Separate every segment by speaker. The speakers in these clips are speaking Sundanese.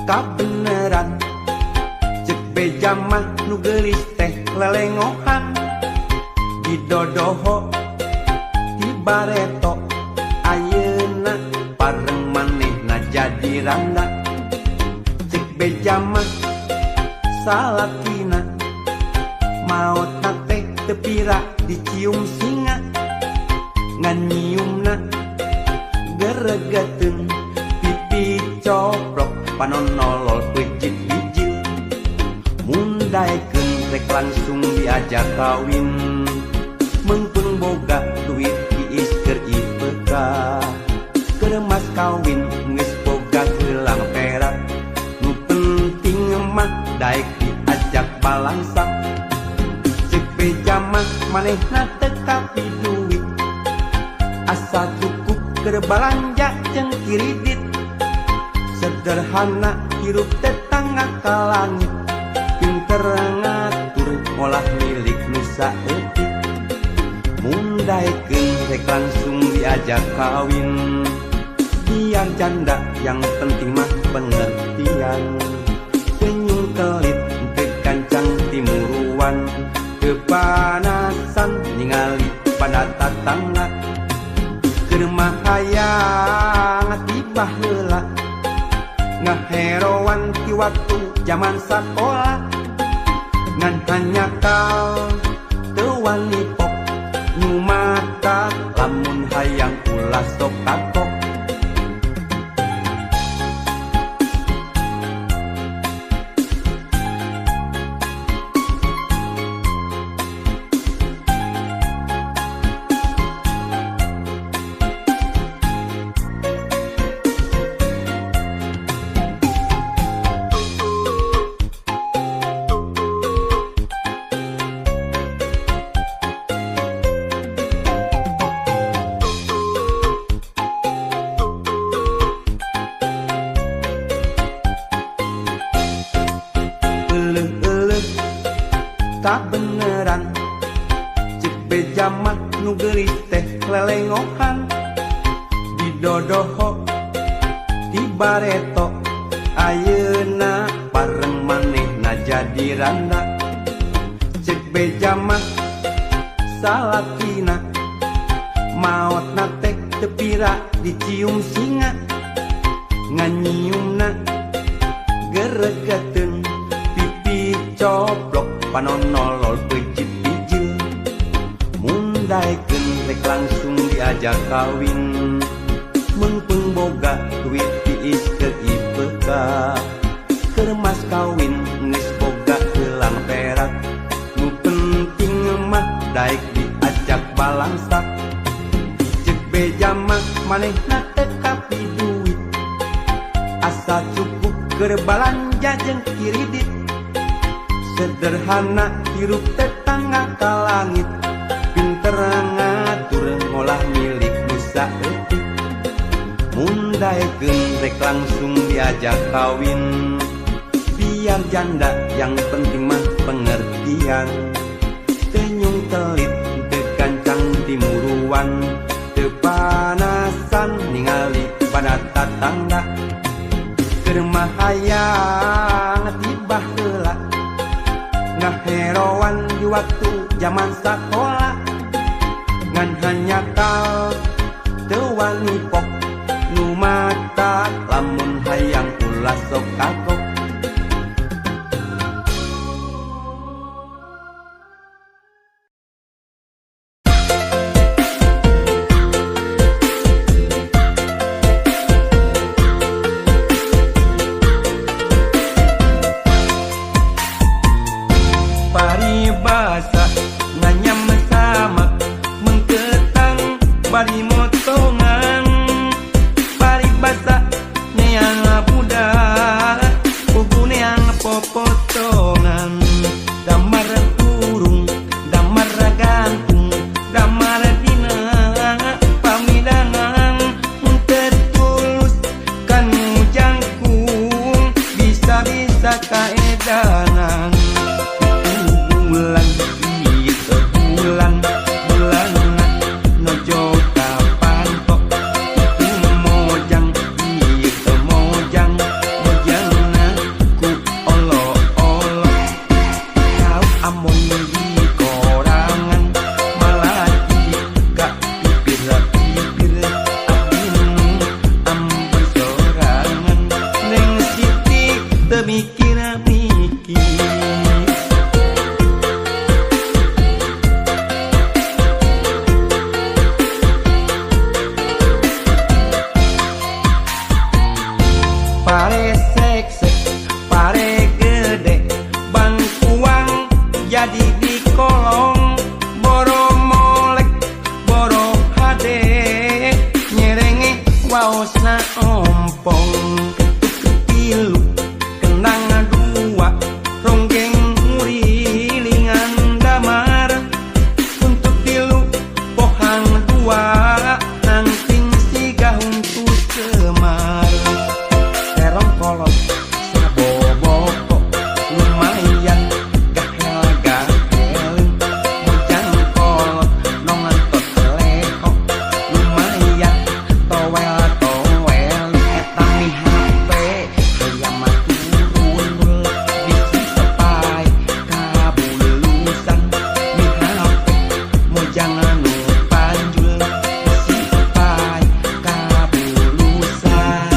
Speaker 1: Kabeneran cek beja mah nu geulis teh lelengohan. Didodoho ti bareto, ayeuna pareng manehna jadi randa. Cek beja mah salakina maot teh teu pira dicium singa, ngan nyiumna geregeteun, pipi coplok, panon nolol, peucit bijil. Mun daekeun rek langsung diajak kawin, meungpeung boga duit tiis keur IPK. Keur mas kawin geus boga gelang perak, nu penting mah daek diajak balangsak. Cek beja mah manehna teu kapi duit, asal cukup keur balanja jeung kiridit. Sederhana hirup tetangga ka langit, pinter ngatur ngolah milik nu saeutik. Mun daekeun rek langsung diajak kawin, biar janda yang penting mah pengertian. Senyum kelit teu gancang timuruan, kepanasan ningali pada tatangga. Keur mah hayang tiba heula, ngaheroan ti waktu zaman sakola, ngan hanjakal teu wani pok. Nu mata lamun hayang ulah sok kapok. Euleuh-euleuh kabeneran cek beja mah nu geulis teh lelengohan. Didodoho ti bareto, ayeuna pareng manehna jadi randa. Cek beja mah salakina maotna teh teu pira dicium singa, ngan nyiumna geregeteun, pipi coplok, panon nolol, peucit bijil. Mun daekeun rek langsung diajak kawin, meungpeung boga duit tiis keur IPK. Keur mas kawin geus boga gelang perak, nu penting mah daek diajak balangsak. Cek beja mah manehna teu kapi duit, asal cukup keur balanja jeung kiridit. Sederhana hirup tetangga ka langit, pinter ngatur ngolah milik nu saeutik. Mun daekeun rek langsung diajak kawin, biar janda yang penting mah pengertian. Senyum kelit teu gancang timuruan, teu panasan ningali pada tatangga. Keur mah hayang tiba heula, ngaheroan di waktu zaman sakola, ngan hanjakal teu wani pok. Nu mata lamun hayang ulah sok kagok. Paribasa nganyam samak mengketang bari motongan, paribasa neang budak. Pare seksek, pare gede, bangkuang jadi di kolong. Boro molek, boro hade, nyerenge waosna ompong. Ketuk tilu, kendang dua, ronggeng ngurilingan damar. Untuk tilu, pohang dua, nangting siga huntu semar. Terong kolot saboboko, lumayan gahel gahel. Mojang kolot nongentot leho, lumayan towel towel. Eta mi HP hayam turun bisi tepai kabulusan. Mi HP mojang anu panjul bisi tepai kabulusan.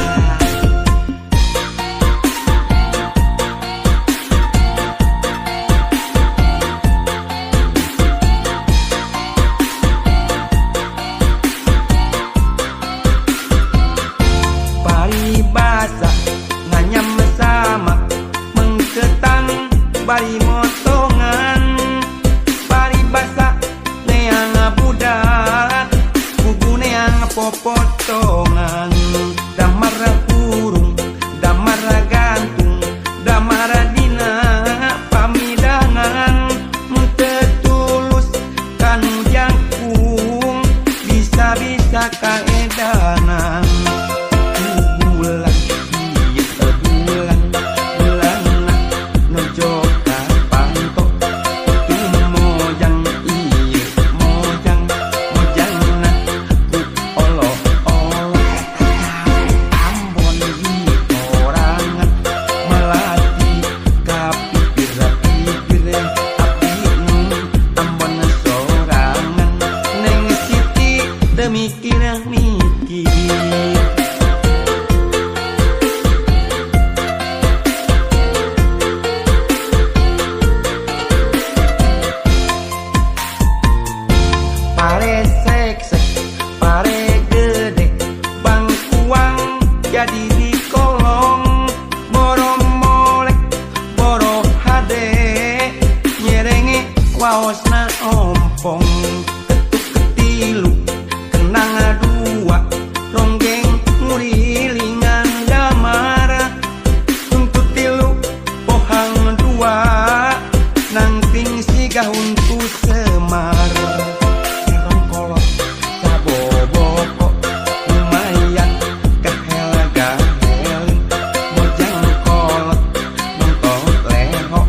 Speaker 1: Paribasa nganyam sama mengketang bari motongan. Paribasa neang budak bubu neang popotongan. Damar hurung, damar gantung, damar dina pamidangan. Teu tulus kanu jangkung, bisa-bisa kaedanan. Bulan ieu bulan bulanna nojo ka panto. Tu mojang ieu mojang mojangna ku olo olo. Eta cau Ambon di torangan melati ka pipir pipir. Abdi nu Ambon sorangan, Neng Siti teu mikir mikir. Pare seksek, pare gede, bangkuang jadi di kolong. Boro molek, boro hade, nyerenge waosna ompong. Ketuk ketilu, kendang dua, ronggeng ngurilingan damar. Tuntut tilu, pohang dua, nangting siga huntu semar. Terong kolot saboboko, lumayan gahel gahel. Mojang kolot nonton leho,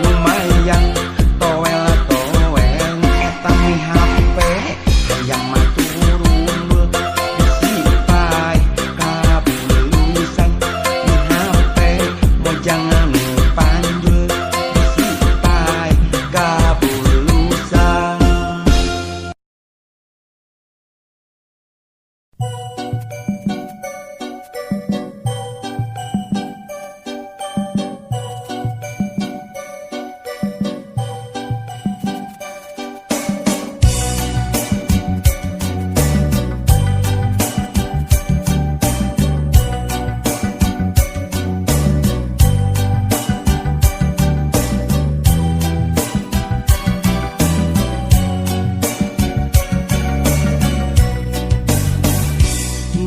Speaker 1: lumayan towel towel. Eta mi HP hayam mah turun bisi paeh kabulusan. Mi HP mojang anu panjul bisi paeh kabulusan.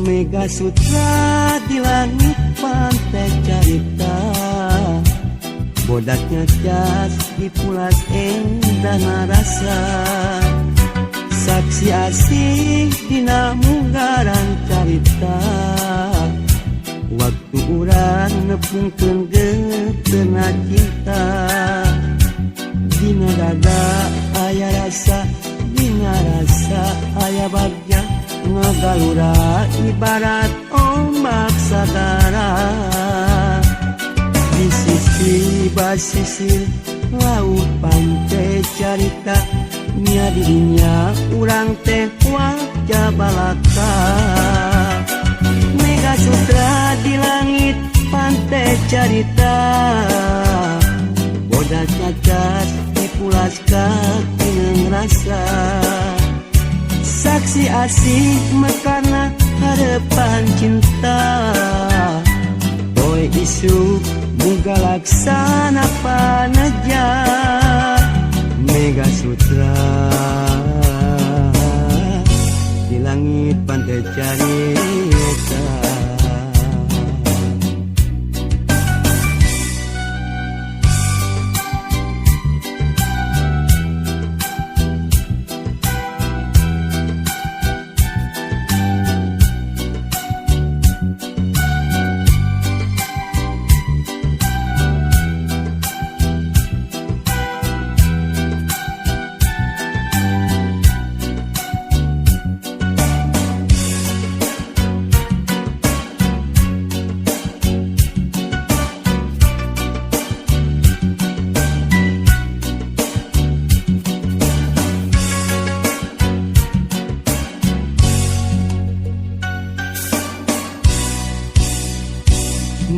Speaker 1: Mega Sutra di langit pantai carita, bodaknya jas di pulas endah rasa. Saksi asih dina munggaran carita, waktu urang nepungkeun geuteuhna cinta. Dina dada aya rasa, dina rasa aya bagja ngagalura ibarat ombak sagara. Di sisi basisir laut pantai carita, nya dirinya urang teh wajah balaka. Mega Sutra di langit pantai carita, bodak cacat dipulas katineng rasa. Saksi asih mekarna harapan cinta. Isuk muga laksana paneja Mega Sutra di langit pantai carita.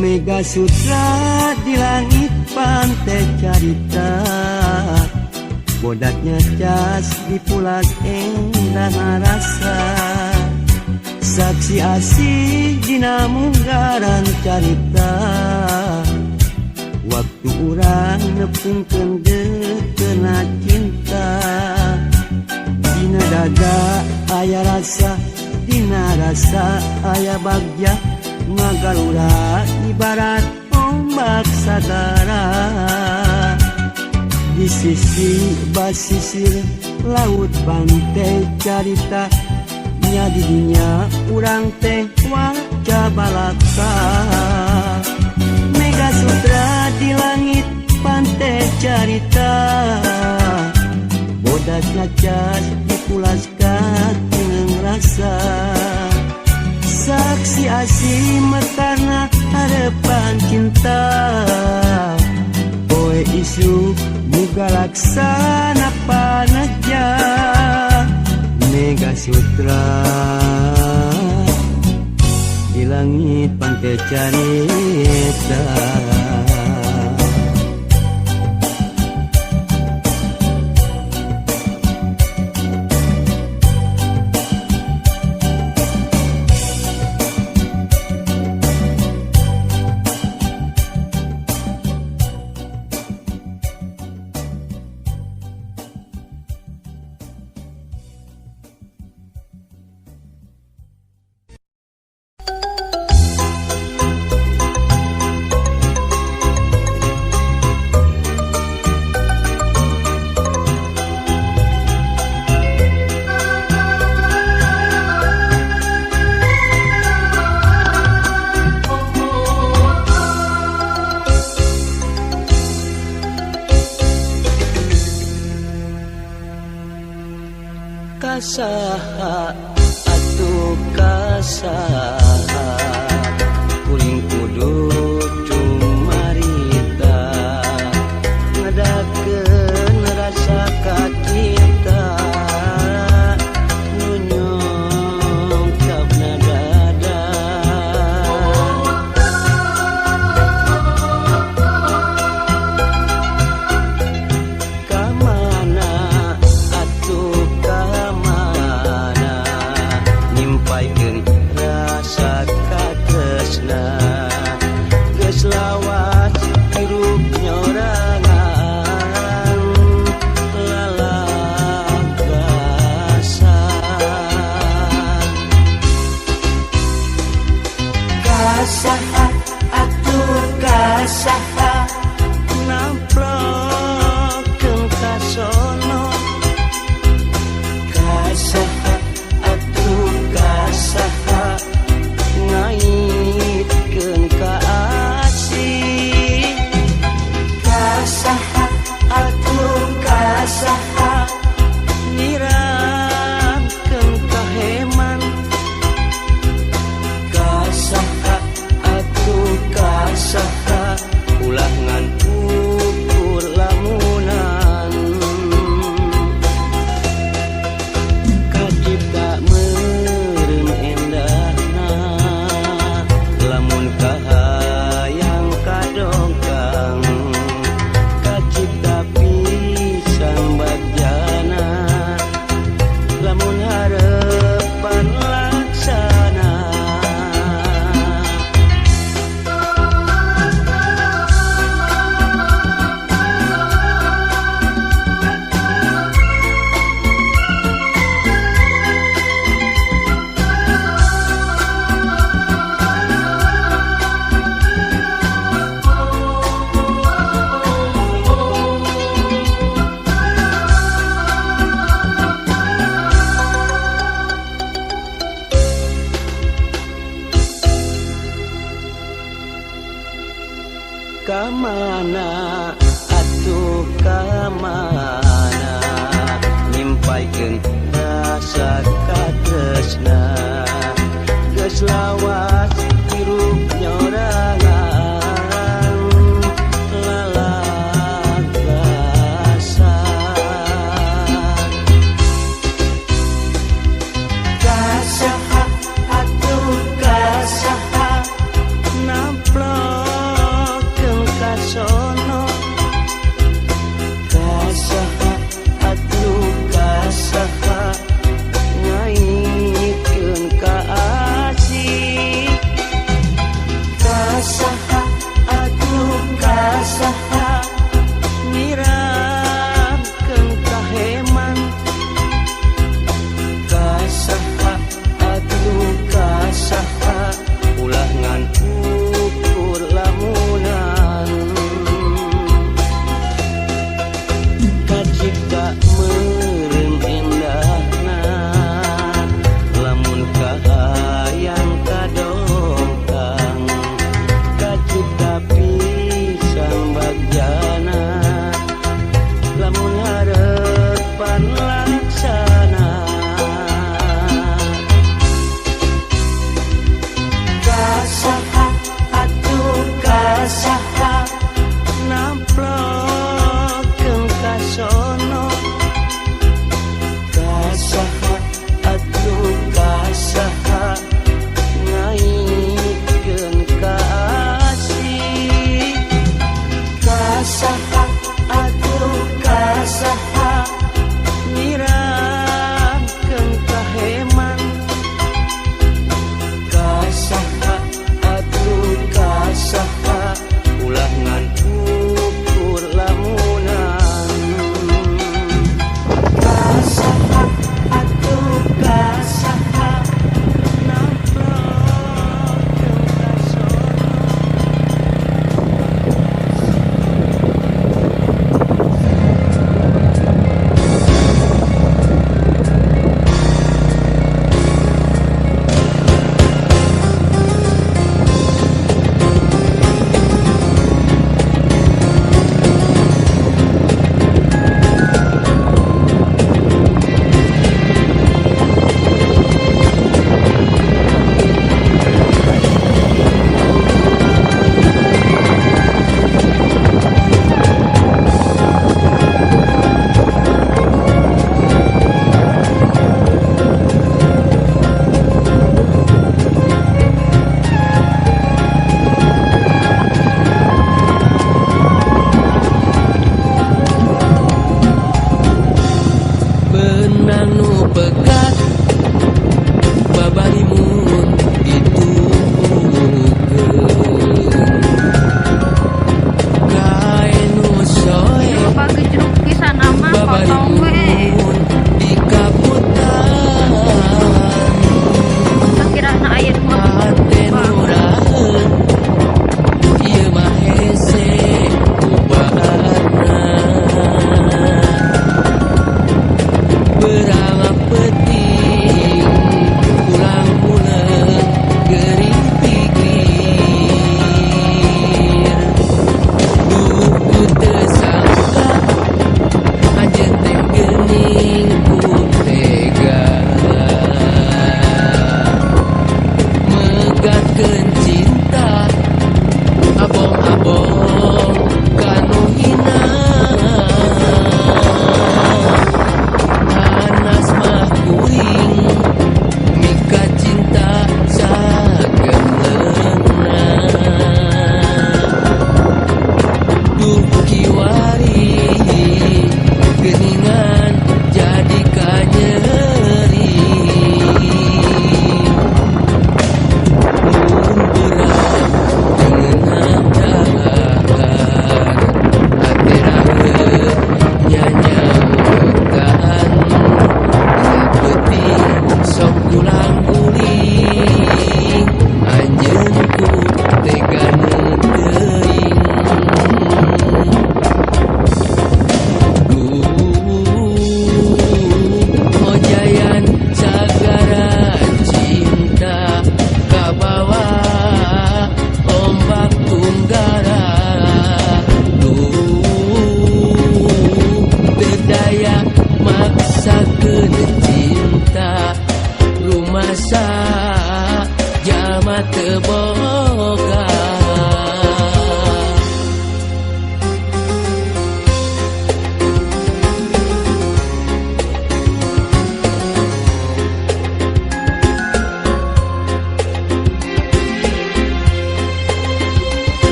Speaker 1: Mega Sutra di langit pantai carita, bodaknya cas dipulas endah rasa. Saksi asih dina munggaran carita, waktu urang nepungkeun deukena cinta. Dina dada aya rasa, dina rasa aya bagja, ngagalura ibarat ombak sagara. Di sisi basisir laut pantai carita, nya di dinya urang teh waca balaka. Mega Sutra di langit pantai carita, bodaknya cas dipulas katineng rasa. Saksi asih mekarna harapan cinta, poe isuk muga laksana paneja Mega Sutra di langit pantai carita. Kasaha atuh kasaha kuring kudu cumarita, ngadakeun rasa ka cinta nu nyungkapna dada. Kamana atuh kamana nyimpaikeun rasa katresna, geus lawas hirup nyorangan lalagasan. Kasaha atuh kasaha namplokeun kasono, kasaha atuh kasaha ngaitkeun ka asih, kasaha atuh kasaha nyiramkeun ka heman, kasaha atuh kasaha ulah ngan Ka mana atuh ka mana nyimpaikeun rasa katresna geus lawas hirup nyorangan lalagasan. Ka saha atuh ka saha namplokeun kasono, ka saha atuh ka saha ngaitkeun ka asih, ka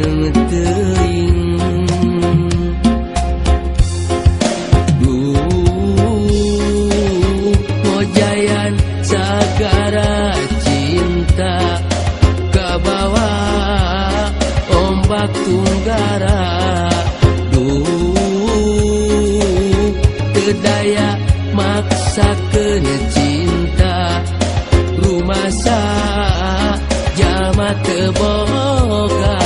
Speaker 1: Hineung teuing. Duh ngojayan sagara cinta kabawa ombak tunggara. Duh teu daya maksakeun cinta rumasa jalma teu boga.